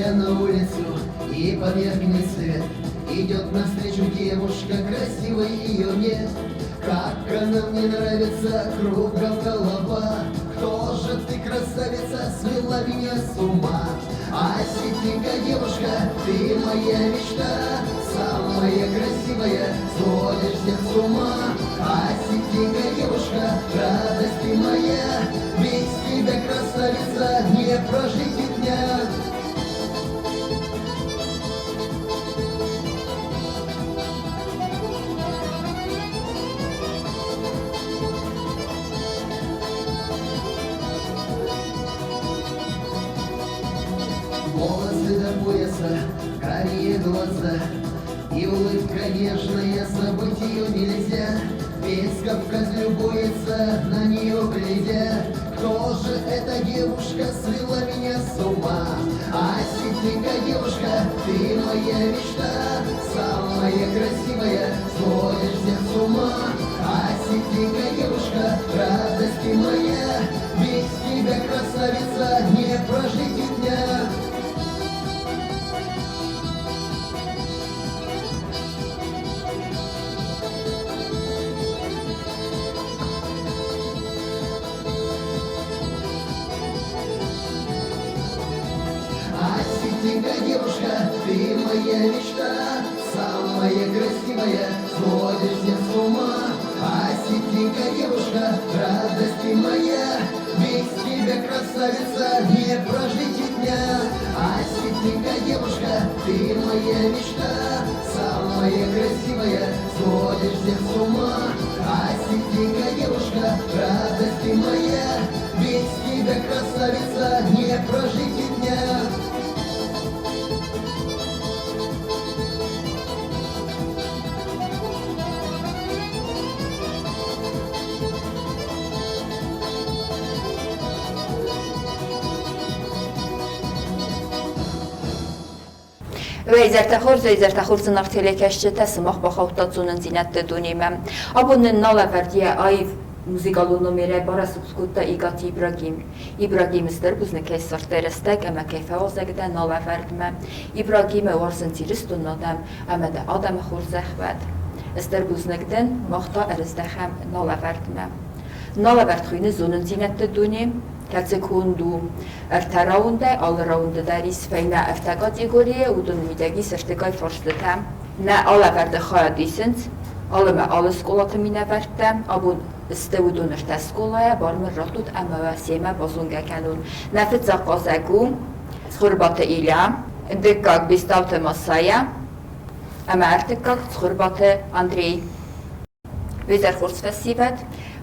я на улицу, и померкнет свет. Идет навстречу девушка, красивой ее нет. Как она мне нравится, кругом голова. Кто же ты, красавица, свела меня с ума? Осетинка, девушка, ты моя мечта, самая красивая, сводишь всех с ума. Осетинка, девушка, радость ты моя, без тебя, красавица, не прожить и дня. Волосы до пояса, карие глаза и улыбка нежная, забыть ее нельзя. Весь Кавказ любуется, на нее глядя. Кто же эта девушка, свела меня с ума? Осетинка, девушка, ты моя мечта, самая красивая, сводишь всех с ума. Осетинка, девушка, радость ты моя, без тебя, красавица, не прожить и дня. Осетинка, девушка, ты моя мечта, самая красивая, сводишь всех с ума. Осетинка, девушка, радость ты моя, без тебя, красавица, не прожить и дня. Осетинка, девушка, ты моя мечта, самая красивая, сводишь всех с ума. Осетинка, девушка, радость ты моя, без тебя, красавица, не прожить и дня. Уӕ изӕртӕ хорз, уӕ изӕртӕ хорз, зынаргъ телекӕсджытӕ, сымах бахаудтат зонындзинӕдты дунемӕ. Абон нын нал ӕвӕрд йӕ аив музыкалон номерӕй барӕсугъд кодта Икъаты Ибрагим. Ибрагимы стыр бузныг кӕй ссардтай рӕстӕг ӕмӕ кӕй фӕуазӕг дӕ нал ӕвӕрдмӕ. Ибрагимы уарзынц Ирыстоны адӕм ӕмӕ дӕ адӕмы хорзӕх уӕд. Стыр бузныг дын, мах та ӕрыздӕхӕм нал ӕвӕрдмӕ. Нал ӕвӕрд хуыйны зонындзинӕдты дуне, кӕцы конд у ӕртӕ раундӕй, алы раунды дӕр ис фӕйнӕ ӕртӕ категорийы, уыдон мидӕг ис ӕртыгай фарстытӕ. Нӕ алӕвӕрды хайад исынц алымӕ алы скъолаты минӕвӕрттӕ. Абон сты уыдон ӕртӕ скъолайӕ, бар мын раттут ӕмӕ уӕ семӕ базонгӕ кӕнон. Нӕ фыццаг хъазӕг у Цхуырбаты Илья, дыккаг Бестауты Масая ӕмӕ ӕртыккаг Цхуырбаты Андрей. Уезӕр хорз фӕсивӕд,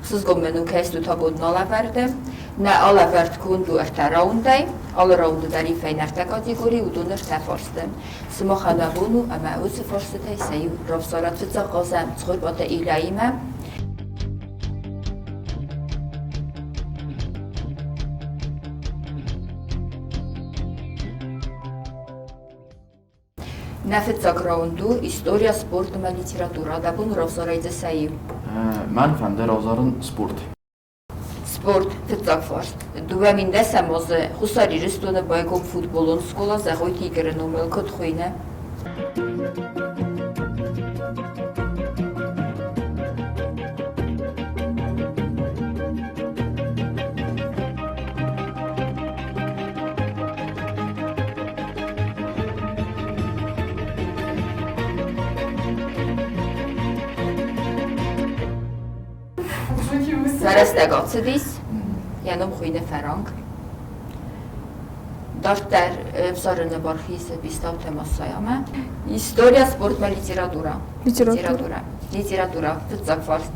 хсызгон мын у, кӕй стут абон алӕвӕрды. Нӕ алӕвӕрд конд у ӕртӕ раундӕй. Алы раунды дӕр и фӕйнӕ ӕртӕ категори, уыдон ӕртӕ фарсты. Сымахӕн уӕ бон у, ӕмӕ уыцы фарстытӕй сӕ иу равзарат. Фыццаг хъазӕм Цхуырбаты Ильяимӕ. Нӕ фыццаг раунд у история, спорт ӕмӕ литературӕ. Дӕ бон равзарай сӕ иу. Мӕн фӕнды равзарын спорт. Спорт фыццаг фарст. 2010 азы Хуссар Ирыстоны байгом футболон скъола Зӕгъойты Игоры номыл куыд хуыйны? Рӕстӕг ацыдис, йӕ ном хуыйны Фӕранк. Дарддӕр ӕвзарыны бархисы Бестауты Массаямӕ. История, спортмӕ, литература. Литература. Литература. Фыццаг фарст.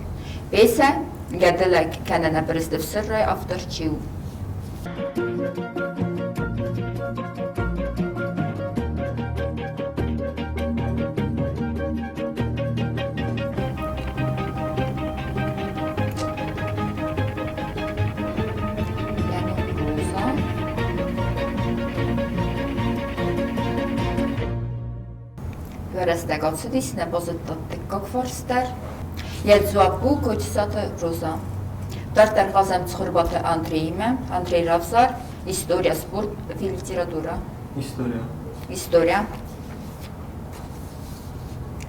Пьесӕ Гӕдылӕг кӕнӕ нӕ пырыстыф сыррӕй автор чи у? Рӕстӕг ацыдис, нӕ базыдта дыккаг фарст дӕр. Йӕ дзуапп у Кочысаты Роза. Дарддӕр хъазӕм Цхуырбаты Андреимӕ. Андрей равзар, история, спорт, литература. История. История.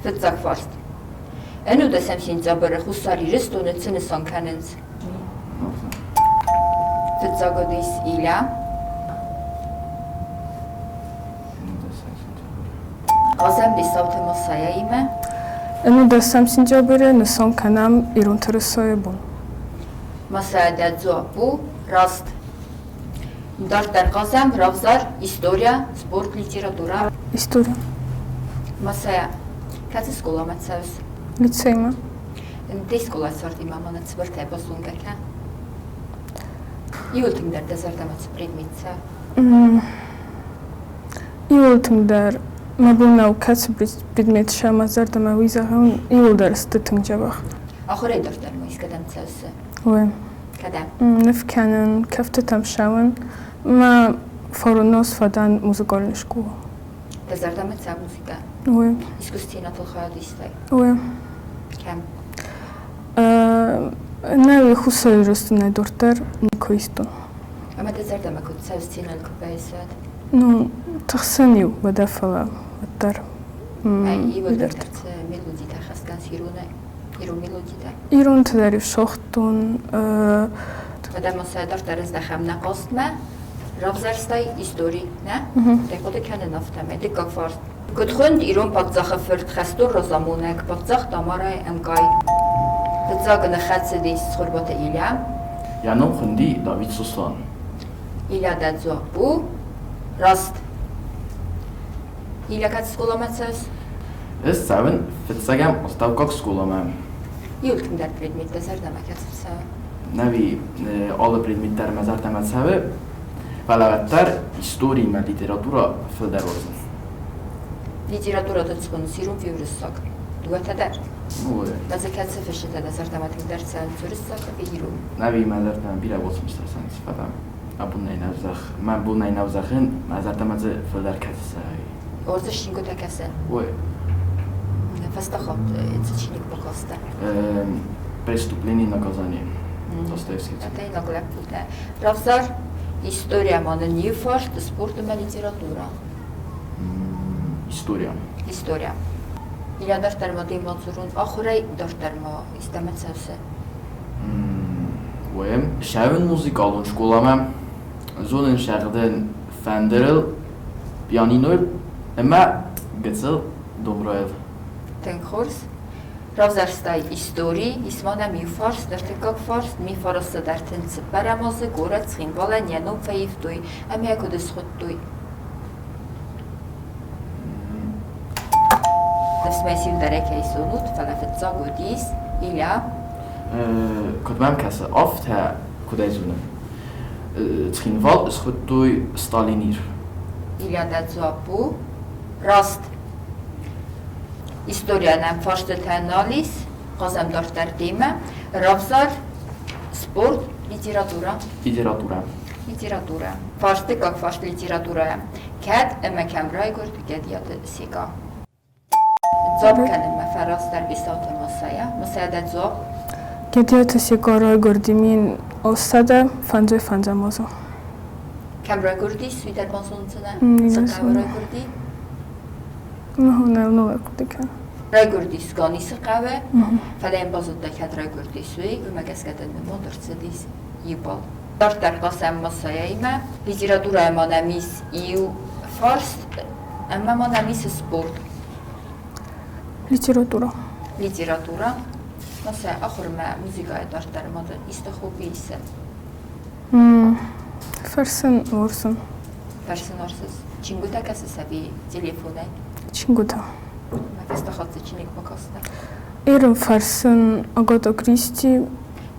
Фыццаг фарст. Ӕнудӕсӕм сентябры Хуссар Ирыстоны цы нысан кӕнынц? Фыццаг уыдис Илья. Хъазӕм Бестауты Масайаимӕ. Ӕнудӕсӕм сентябры нысан кӕнӕм ирон тырысайы бон. Масайа дӕ дзуапп у раст. Дарддӕр хъазӕм равзар история, спорт, литература. История. Масая, кӕцы скъоламӕ цӕуыс? Лицеймӕ. Де скъолайы цардимӕ ма нын цыбыртӕй базонгӕ кӕ. Иуыл тынгдӕр дӕ зӕрдӕмӕ цы предмет цӕуы? Иуыл тынгдӕр мӕ бон нӕу кӕцы предмет сӕ мӕ зӕрдӕмӕ уый зӕгъын, иуылдӕр сты тынг дзӕбӕх. Ахуырӕй дарддӕр ма искӕдӕм цӕуыс? Ой. Кӕдӕм? Ныв кӕнын, кӕфтытӕм ссӕуын. Мӕ форонос фӕдӕн музыкальный школа. Дӕ зӕрдӕмӕ цӕуы музыкӕ? Ой. Искусственнатыл хайад истай? Ой. Кӕм? Нӕ Хуссар Ирыстонӕй дарддӕр никуы истон. Ӕмӕ дӕ зӕрдӕмӕ куыд цӕуы сценӕйыл куы байсат? Ну, тыхсын-иу, уӕдӕ, фӕлӕ уӕддӕр. Иуӕлдӕр мелодитӕ хӕсгӕнц иронӕй? Ирон мелодитӕ? Иронты дӕр-иу согътон. Уӕдӕ ма сӕ дарддӕр ыздӕхӕм нӕ хъазтмӕ. Равзӕрстай истори, нӕ? Дӕ хъуыды кӕнын афтӕмӕй. Дыккаг фарст. Куыд хуынд ирон паддзахы фырт хӕстон разамонӕг паддзах Тамарайы ӕмкъай? Фыццаг ныххӕцыдис Цхуырбаты Илья. Йӕ ном хуынди Давид Сослан. Илья дӕ дзуапп у раст. Илья кӕд скъоламӕ цӕуыс? Ӕз цӕуын фыццагӕм астӕуккаг скъоламӕ. Иуыл тынгдӕр предмет дӕ зӕрдӕмӕ кӕцы цӕуы? Нӕви алы предмет дӕр мӕ зӕрдӕмӕ цӕуы, фӕлӕ уӕддӕр истори мӕ литературӕ фылдӕр уарзын. Литературӕ дын схонынц ирон уырыссаг? Дыууӕтӕ дӕр? Ну, Дӕ кӕцы фысджытӕ дӕ зӕрдӕмӕ тынгдӕр цӕуынц, уырыссаг ӕви ирон? Нӕви мӕ зӕрдӕмӕ бирӕ уацмыстӕ цӕуынц, фӕлӕ абон нӕй нӕ зӕгъ, мӕ бон ӕй нӕу зӕгъын, мӕ зӕрдӕмӕ дзы фылдӕр кӕцы цӕуы. Ордзы чингуытӕ кӕсы? Ой. Фӕстаг хатт цы чиныг бакастӕ? Преступление и наказание. Достоевский. Тӕтӕйнаг лӕппутӕ. Равзар история ма нын иу фарст, спорт ӕмӕ литература. История. История. Илья дарддӕр ма дӕм бадзурон, ахуырӕй дарддӕр ма истӕмӕ цӕусы? Уӕм сӕвын музыкалон скъоламӕ, зонын сӕгъдын фӕндырыл, пианинойыл ӕмӕ гыццыл домрайыл. Тынг хорз. Равзӕрстай истори, ис ма нӕм иу фарст, ӕртыккаг фарст, ми фарасты 34-ӕм азы горӕт Цхинвалӕн йӕ ном фӕивтой ӕмӕ йӕ куыд схуыдтой? Ныфсмӕ сиу кӕй зонут, фӕлӕ фыццаг уыдис Илья. Куыд мӕм кӕсы, афтӕ куыд ӕй зонын. Цхинвал схуыдтой Сталинир. Илья дӕ дзуапп у раст. Историйӕ нӕм фарстытӕ нал ис, хъазӕм дарддӕр темӕ. Равзар, спорт, литература. Литературӕ. Литературӕ. Фарст дыккаг фарст литературӕйӕ. Кӕд ӕмӕ кӕм райгуырд Гӕдиаты Секъа? Дзуапп кӕнынмӕ фӕраздӕр Бестауты Масайа. Масайа дӕ дзуапп? Гӕдиаты Секъа райгуырди 1855 азы. Кӕм райгуырдис, уый дӕр базондзынӕ? Цы хъӕуы райгуырди? Нал нал ӕрхъуыды кӕн. Райгуырдис Ганисы хъӕуы, фӕлӕ йын базыдта, кӕд райгуырдис, уый, уымӕ гӕсгӕ дын нымад ӕрцыдис иу балл. Дарддӕр хъазӕм Масайаимӕ. Литературӕйы ма нӕм ис иу фарст ӕмӕ ма нӕм ис спорт. Литература. Литература. Масай ахуырмӕ музыкӕйы дарддӕр ма дын исты хобби исы? Фӕрсын уарзын. Фӕрсын уарзыс? Чингуытӕ кӕсыс ӕви телефонӕй? Чингуытӕ. Мӕ фӕстаг хатт цы чиныг бакастӕ? Ирон фӕрсын Агата Кристи.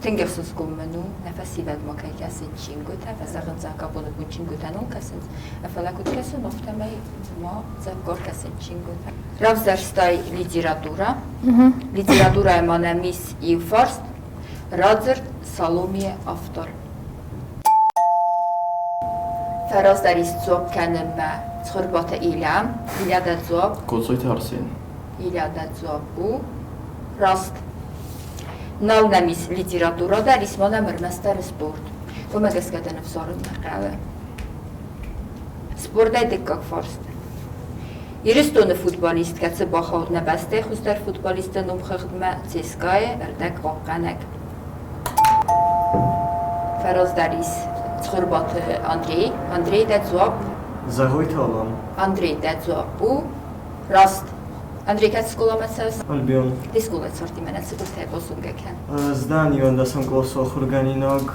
Тынг ӕхсызгон мын у, нӕ фӕсивӕд ма кӕй кӕсынц чингуытӕ, фӕзӕгъынц, абоны бон чингуытӕ нал кӕсынц, фӕлӕ куыд кӕсын, афтӕмӕй ма дзӕвгар кӕсынц чингуытӕ. Равзӕрстай литературӕ. Литературӕйы ма нӕм ис иу фарст, радзырд Саломийы автор. Фӕраздӕр ис дзуапп кӕнынмӕ Цхуырбаты Илья. Илья дӕ дзуапп? Коцойты Арсен. Илья дӕ дзуапп у раст. Нал нӕм ис литературӕ дӕр, ис ма нӕм ӕрмӕстдӕр спорт. Уымӕ гӕсгӕ дӕ ныфсарын нӕ хъӕуы. Спортӕй дыккаг фарст. Ирыстоны футболист, кӕцы бахауд нӕ бӕстӕйы хуыздӕр футболистты номхыгъдмӕ ЦСКА-йы ӕрдӕгхъахъхъӕнӕг. Фӕраздӕр ис Цхуырбаты Андрей. Андрей, дӕ дзуапп? Зӕгъуйты Алан. Андрей, дӕ дзуапп у раст. Андрей, кӕцы скъоламӕ цӕуыс? Альбион. Де скъолайы цардимӕ нӕ цыбыртӕй базонгӕ кӕн. Ӕз дӕн иуӕндӕсӕм къласы ахуыргӕнинаг.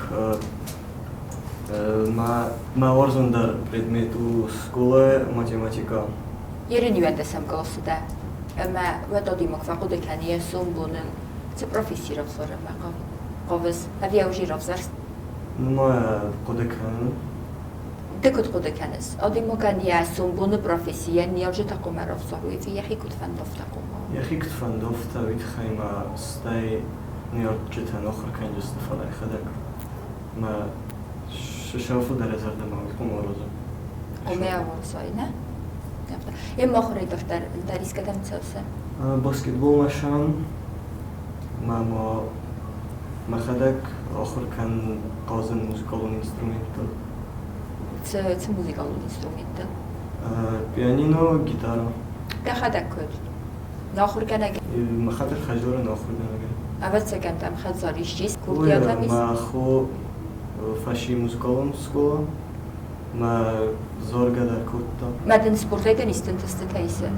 Мӕ уарзондӕр предмет у скъолайы математикӕ. Ерын иуӕндӕсӕм къласы дӕ. Ӕмӕ уӕд адӕймаг фӕхъуыды кӕны йӕ сомбоныл. Цы професси равзарынмӕ хъавыс? Ӕви ӕвзӕр равзӕрст? Нымӕ хъуыды кӕнын. Ды куыд хъуыды кӕныс, адӕймагӕн йӕ сомбоны професси йӕ ныййарджытӕ хъуамӕ равзарой ӕви йӕхи куыд фӕнды, афтӕ хъуамӕ? Йӕхи куыд фӕнды, афтӕ, уый тыххӕй ма стӕй ныййарджытӕн ахуыр кӕнджысты, фӕлӕ йӕхӕдӕг мӕ сӕ фылдӕр зӕрдӕмӕ уый хъуамӕ уарза. Хъуамӕ уарзай, нӕ? Е махуырӕй дарддӕр ӕндӕр искӕдӕм цӕусы? Баскетболмӕ сӕм мӕ ма мӕхӕдӕг ахуыр кӕнын хъазын музыкалон инструменттыл. Цы музыкалон инструменттыл? Пианино, гитара. Дӕхӕдӕг куыд? Ахуыргӕнӕг? Мӕхӕдӕг хӕдзарӕн ахуыргӕнӕг. Ӕвӕццӕгӕн дӕм хӕдзар исчи курдиатӕм ис? Мӕ хо фӕци музыкалон скъола. Мӕ заргӕ дӕр кодта. Мӕ дын спортӕй дӕр исты ӕнтыстытӕ исы?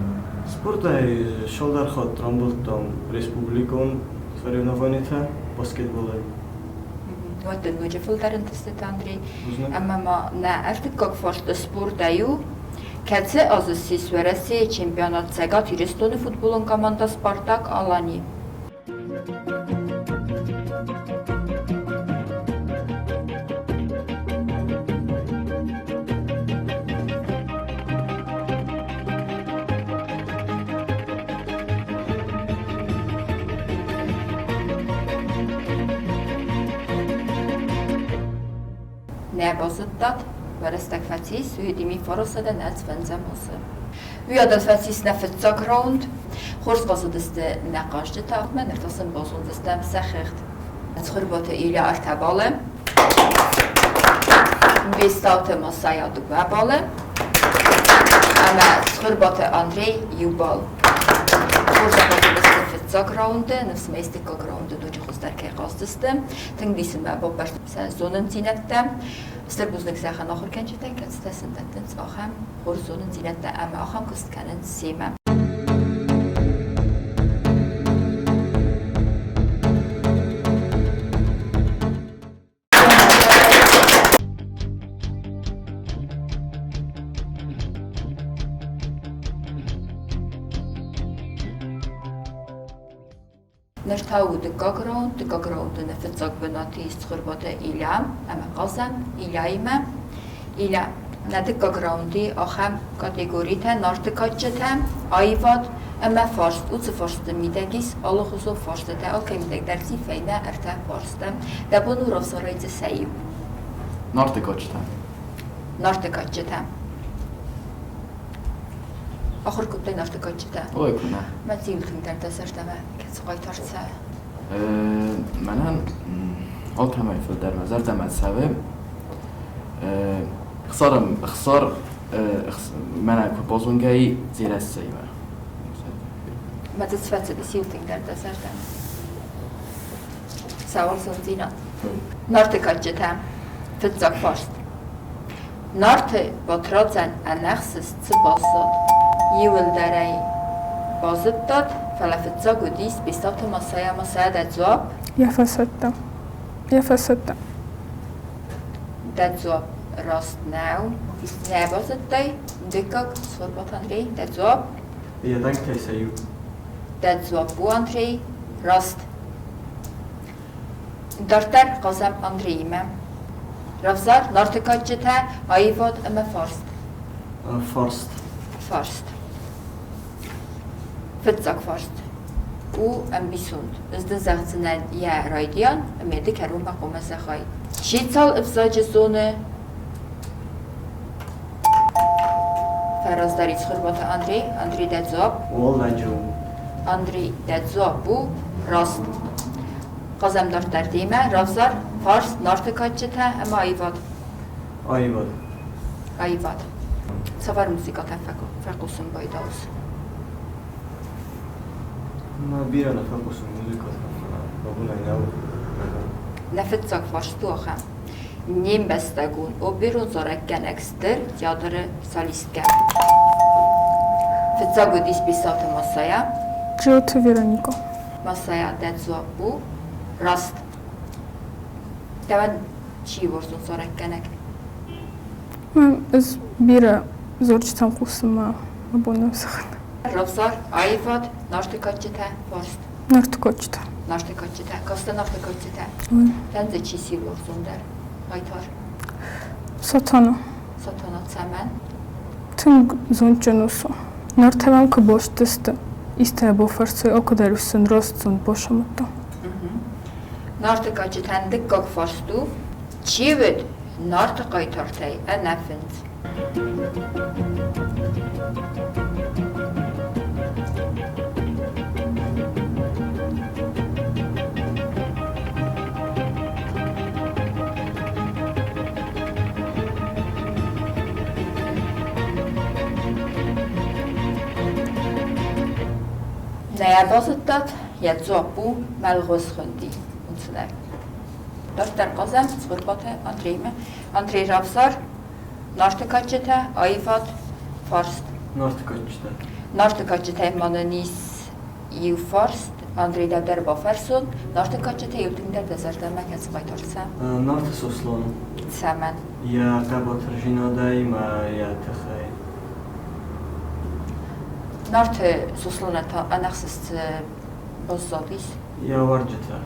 Спортӕй цалдӕр хатт рамбылдтам республикон соревнованитӕ баскетболӕй. Уӕд дын ноджы фылдӕр ӕнтыстытӕ, Андрей. Ӕмӕ ма нӕ ӕртыккаг фарст спортӕй у, кӕцы азы ссис Уӕрӕсейы чемпионат Цӕгат Ирыстоны футболон командӕ «Спартак-Алани»? Нӕ базыдтат, уӕрӕстӕг фӕцис, уый фарасадӕ нӕ фӕндзӕм азы. Уый адӕм фӕцис нӕ фыццаг раунд. Хорз бацыдысты нӕ хъазджытӕ, ныр та сын базондзыстӕм сӕ хыгъд. Цхуырбаты Илья ӕртӕ баллы, Бестауты Масайа дыууӕ баллы ӕмӕ Цхуырбаты Андрей иу балл. Хорз бацыдысты фыццаг раунды, ныфс ма ис дыккаг раунды ноджы хуыздӕр кӕй хъаздзысты. Тынг дисы мӕ баппӕрстой сӕ зонындзинӕдтӕ. Стыр бузныг сӕхӕн ахуыргӕнджытӕн, кӕцытӕ сын дӕттынц ахӕм хорз зонындзинӕдтӕ ӕмӕ ахӕм куыст кӕнынц семӕ. Ныр та у дыккаг раунд. Дыккаг раунды нӕ фыццаг бынаты ис Цхуырбаты Илья ӕмӕ Хъазан Ильяимӕ. Илья, нӕ дыккаг раунды ахӕм категоритӕ Нарты кадджытӕ, аивад ӕмӕ фарст. Уыцы фарсты мидӕг ис алыхуызон фарстытӕ, алкӕй мидӕг дӕр дзы фӕйнӕ ӕртӕ фарсты. Дӕ бон у равзарай дзы сӕ иу. Нарты кадджытӕ. Нарты кадджытӕ. Ахуыр кодтай Нарты кадджытӕ? Ой, куынӕ. Мӕ цин тынгдӕр дӕ зӕрдӕмӕ кӕцы хъайтар цӕуы? Мӕнӕн алкӕмӕй фылдӕр мӕ зӕрдӕмӕ цӕуы Ӕхсар мӕнӕ куы базонгӕ и Дзерассӕимӕ. Мӕ дзы сфӕцыди сиу тынгдӕр дӕ зӕрдӕмӕ. Сауарзондзинад. Нарты кадджытӕ. Фыццаг фарст. Нарты Батрадзӕн ӕнӕхсыст цы баззад, иуылдӕр ӕй базыдтат, фӕлӕ фыццаг уыдис Бестауты Масайа Масайа дӕ дзуапп? Йӕ фӕсӕтта. Йӕ фӕсӕтта. Дӕ дзуапп раст нӕу. Нӕ базыдтай. Дыккаг, Цхуырбаты Андрей, дӕ дзуапп? Йӕ дӕнгтӕй сӕ иу. Дӕ дзуапп у, Андрей, раст. Дарддӕр хъазӕм Андреимӕ. Равзар Нарты кадджытӕ, аивад ӕмӕ фарст. Фарст. Фарст. Фыццаг фарст у ӕмбисонд. Ӕз дын зӕгъдзынӕн йӕ райдиан ӕмӕ ды кӕронмӕ хъуамӕ зӕгъай. Чи цал ӕвзаджы зоны? Фӕраздӕр Цхуырбаты Андрей. Андрей, дӕ дзуапп? Уӕлладжы у. Андрей, дӕ дзуапп у раст. Хъазӕм дарддӕр демӕ, равзар, фарст, Нарты кадджытӕ ӕмӕ аивад. Аивад. Аивад. Цавӕр музыкӕтӕ фӕхъусын байдауыс? Мӕ бирӕ нӕ фӕхъусын музыкӕтӕм, фӕлӕ мӕ бонӕй нӕу. Нӕ фыццаг фарст у ахӕм. Не мбӕстагон оперон зарӕггӕнӕг стыр театры солисткӕ. Фыццаг уыдис Бесаты Масая. Джиоты Вероникӕ. Масая, дӕ дзуапп у раст. Дӕуӕн чи уарзон зарӕггӕнӕг? Ӕз бирӕ зарджытӕм хъусын мӕ бон нӕу зӕгъын. Равзар аивад, Нарты кадджытӕ, фарст. Нарты кадджытӕ. Нарты кадджытӕ. Касты Нарты кадджытӕ. Дӕн дзы чи си уарзондӕр? Хъайтар. Сатана. Сатана цӕмӕн? Тынг зондджын ус у. Нартӕ мӕм куы бостысты, истӕ бофӕрсой, окуыдӕр сын раст зонд босамыдта. Нарты кадджытӕн дыккаг фарст у, чи уыд Нарты хъайтартӕй ӕнӕфындз? Нӕ базыдтат, йӕ дзуапп у Мӕлгъуыз хуынди, уыцынӕг. Дарддӕр хъазӕм Цхуырбаты Андреймӕ. Андрей равзар Нарты кадджытӕ, аивад, фарст. Нарты кадджытӕ. Нарты кадджытӕй ма нын ис иу фарст. Андрей дӕ дӕр бафӕрсон. Нарты кадджытӕ иу тынгдӕр дӕ зӕрдӕмӕ кӕцы хъайтар Нарты Сослан. Цӕмӕн? Йӕ хъӕбатырдзинадӕй ӕмӕ йӕ тыхӕй. Нарты Сосланӕн та ӕнӕхсыст баззадис. Йӕ уӕрджытӕ.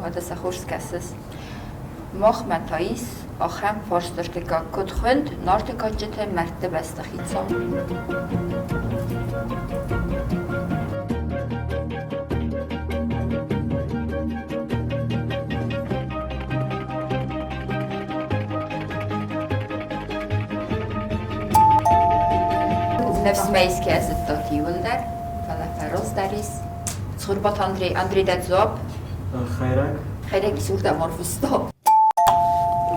Уӕдӕ сӕ хорз кӕсыс. Махмӕ та ис ахӕм фарстыртыккаг, куыд хуынд Нарты кадджыты Мӕрдты бӕсты хицау. Ныфс мӕ искӕ зыдтат иуылдӕр, фӕлӕ фӕраздӕр ис. Цхуырбаты Андрей, Андрей дӕ дзуапп? Хӕйрӕг. Хӕйрӕг ис уырдӕм арвыста.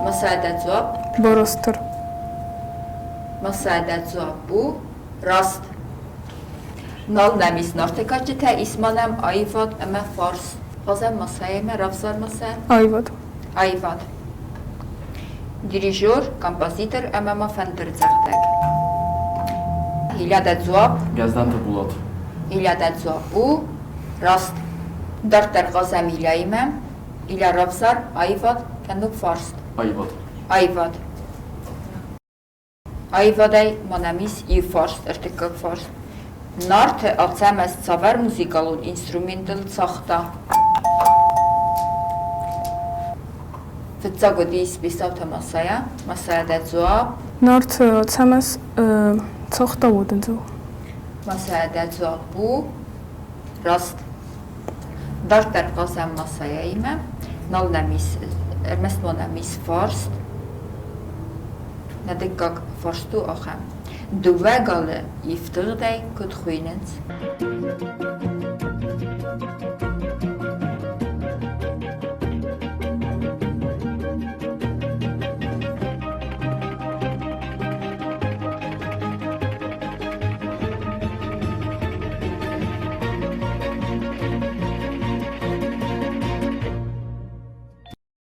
Масӕ дӕ дзуапп? Барастыр. Масӕ дӕ дзуапп у раст. Нал нӕм ис Нарты кадджытӕ, ис ма нӕм аивад ӕмӕ фарс. Хъазӕм Масӕимӕ, равзар Масӕ. Аивад. Аивад. Дирижер, композитор ӕмӕ ма фӕндырдзӕгъдӕг. Илья дӕ дзуапп? Гӕздӕнты Булат. Илья дӕ дзуапп у раст. Дарддӕр хъазӕм Ильяимӕ. Илья равзар, аивад, кӕннод фарст. Аивад. Аивад. Аивадӕй ма нӕм ис иу фарст, ӕртыккаг фарст. Нарты Ацӕмӕз цавӕр музыкалон инструментыл цагъта? Фыццаг уыдис Бестауты Масая. Масая дӕ дзуапп? Нарты Ацӕмӕз цагъта уадындзыл. Масая дӕ дзуапп у раст. Дарддӕр хъазӕм Масаяимӕ. Нал нӕм ис, ӕрмӕст ма нӕм ис фарст. Нӕ дыккаг фарст у ахӕм. Дыууӕ галы ифтыгъдӕй куыд хуыйнынц?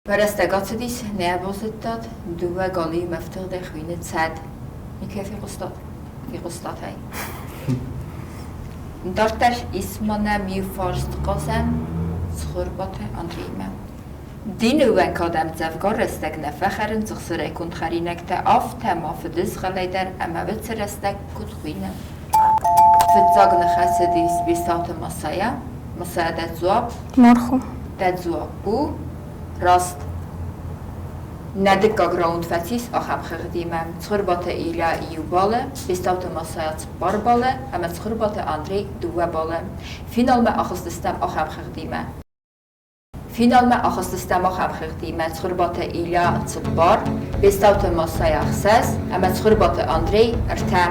Рӕстӕг ацыдис, нӕ базыдтат, дыууӕ галиу ӕфтыгъдӕй хуыйны цад. Никӕй фехъуыстат? Фехъуыстат ӕй. Дарддӕр ис ма нӕм иу фарст хъазӕн Цхуырбаты Андреимӕ. Дины уӕнг адӕм дзӕвгар рӕстӕг нӕ фӕхӕрынц ӕхсырӕй конд хӕринӕгтӕ, афтӕ ма фыдызгъӕлӕй дӕр ӕмӕ уыцы рӕстӕг куыд хуыйны? Фыццаг ныхӕцыдис Бестауты Масайа. Масайа дӕ дзуапп? Мархо. Дӕ дзуапп у раст. Нӕ дыккаг раунд фӕцис ахӕм хыгъдимӕ: Цхуырбаты Илья иу баллы, Бестауты Масайа цыппар баллы ӕмӕ Цхуырбаты Андрей дыууӕ баллы. Финалмӕ ахызтыстӕм ахӕм хыгъдимӕ. Финалмӕ ахызтыстӕм ахӕм хыгъдимӕ: Цхуырбаты Илья цыппар, Бестауты Масайа ӕхсӕз ӕмӕ Цхуырбаты Андрей ӕртӕ.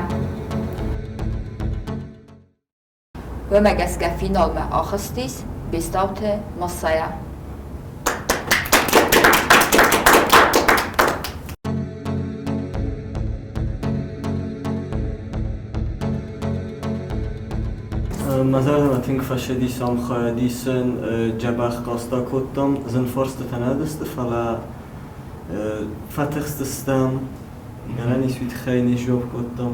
Уымӕ гӕсгӕ финалмӕ ахызтис Бестауты Масайа. Мӕ зӕрдӕмӕ тынг фӕцыдис ам хайадисын, дзӕбӕх хъазт акодтам. Зын фарстытӕ нӕ уыдысты, фӕлӕ фӕтыхстыстӕм, гӕнӕн ис, уый тыххӕй не сдзуапп кодтам.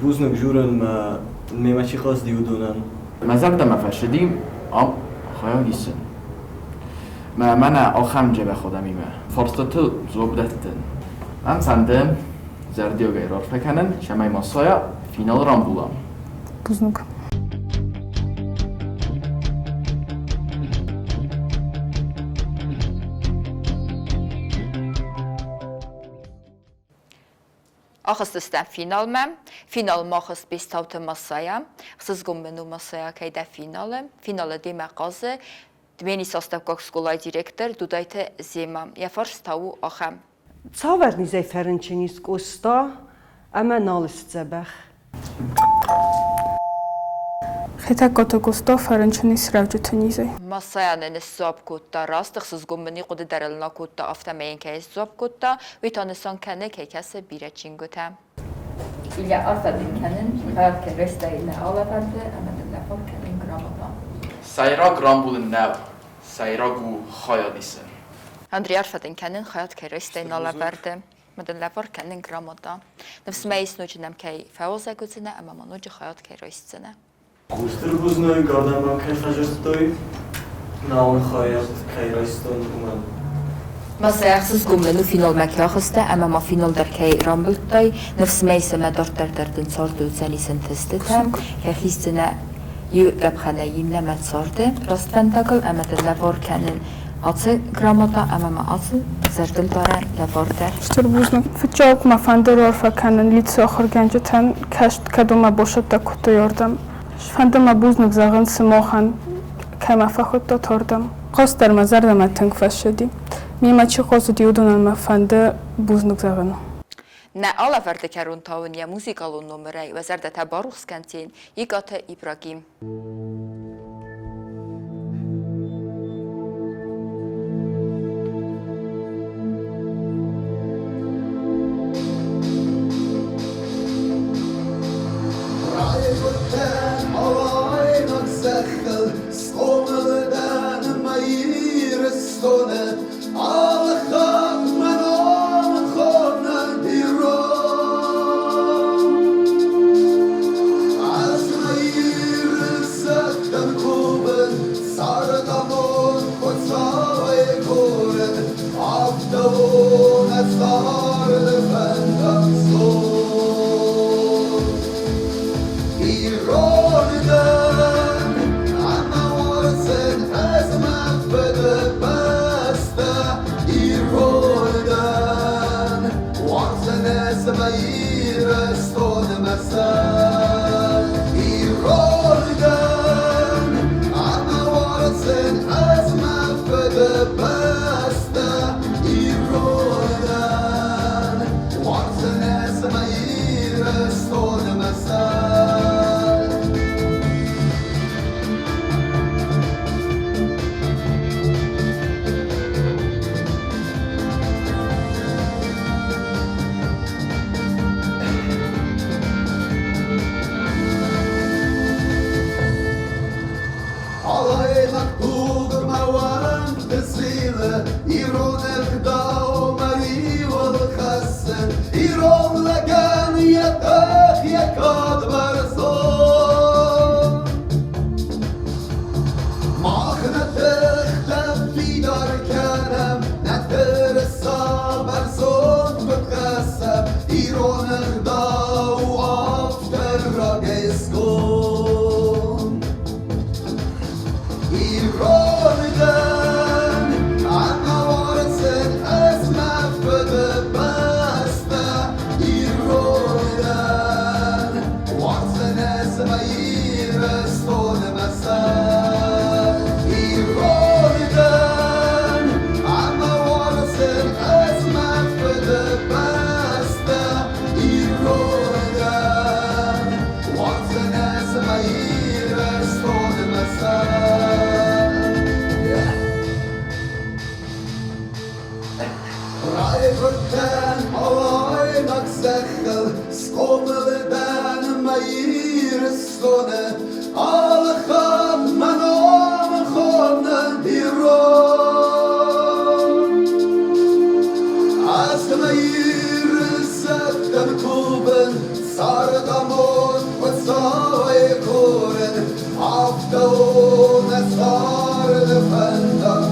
Бузныг дзурын мӕ мемӕ чи хъазыди, уыдонӕн. Мӕ зӕрдӕмӕ фӕцыди ам хайадисын. Мӕ мӕнӕ ахӕм дзӕбӕх адӕмимӕ фарстатыл дзуапп дӕттын. Мӕн фӕнды зӕрдиагӕй рарфӕ кӕнын, цӕмӕй ма сайа финал рамбула. Бузныг. Ахызтыстӕм финалмӕ. Финалмӕ ахызт Бестауты Масая. Хсызгон мын у Масая, кӕй дӕ финалы. Финалы демӕ хъазы Дменисы астӕуккаг скъолайы директор Дудайты Зема. Йӕ фарст та у ахӕм. Цавӕр низӕй фӕрынчын ис Къоста ӕмӕ нал сдзӕбӕх? Хетӕгкаты Къоста фӕрынчын ис рӕуджыты низӕй. Масайӕн ын сдзуапп кодта раст, ӕхсызгон мын и хъуыды дӕр ыл нӕ кодта, афтӕмӕй йын кӕй сдзуапп кодта, уый та нысан кӕны, кӕй кӕсы бирӕ чингуытӕ. Илья арфӕ дын кӕнын, хайад кӕй райстай нӕ алӕвӕрды ӕмӕ дын лӕвар кӕнын грамота. Сӕйраг рамбулын нӕу, сӕйраг у хайадисын. Андрей арфӕ дын кӕнын, хайад кӕй райстай нӕ алӕвӕрды ӕмӕ дын лӕвар кӕнын грамота. Ныфс мӕ ис, ноджы нӕм кӕй фӕуазӕг уыдзынӕ ӕмӕ ма ноджы хайад кӕй райсдзынӕ. Стыр бузныг адӕмӕн кӕй фӕзырдтой, науон хайад кӕй райстон, уымӕн. Ма сӕ ӕхсызгон мын у финалмӕ кӕй ахызтӕ ӕмӕ ма финал дӕр кӕй рамбылдтай. Ныфс мӕ ис, ӕмӕ дарддӕр дӕр дын царды уыдзӕнис ӕнтыстытӕ, кӕй хиздзынӕ иу къӕпхӕнӕй иннӕмӕ царды раст фӕндагыл ӕмӕ дын лӕвар кӕнын ацы грамота ӕмӕ ма ацы зӕрдылдарӕн лӕвар дӕр. Стыр бузныг. Фыццаг мӕ фӕнды раарфӕ кӕнын лицейы ахуыргӕнджытӕн, каст кӕд уымӕ босӕттӕ кодтой ардӕм. Фӕнды мӕ бузныг зӕгъын сымахӕн, кӕй мӕ фӕхуыдтат ардӕм. Хъазт дӕр мӕ зӕрдӕмӕ тынг фӕцыди. Мемӕ чи хъазыди, уыдонӕн мӕ фӕнды бузныг зӕгъын. Нӕ алӕвӕрды кӕрон та уын йӕ музыкалон номырӕй уӕ зӕрдӕтӕ барухс кӕндзӕн Икъаты Ибрагим. Райгуырдтӕн алайнаг зӕххыл, схъомыл дӕн мӕ Ирыстоны, алы хатт мӕ ном хонӕн ирон. Ӕз мӕ Иры зӕдтӕн кувын, цардамонд Хуыцауӕй курын, афтӕ у нӕ царды фӕндаг цон. Ирон дӕн ӕмӕ уарзын ӕз мӕ фыдыбӕстӕ. Ирон дӕн, уарзын ӕз мӕ Ирыстон мӕ сӕр. Ирон дӕн ӕмӕ уарзын ӕз мӕ фыдыбӕстӕ. Ирон дӕн. Афтӕ у нӕ царды фӕндаг.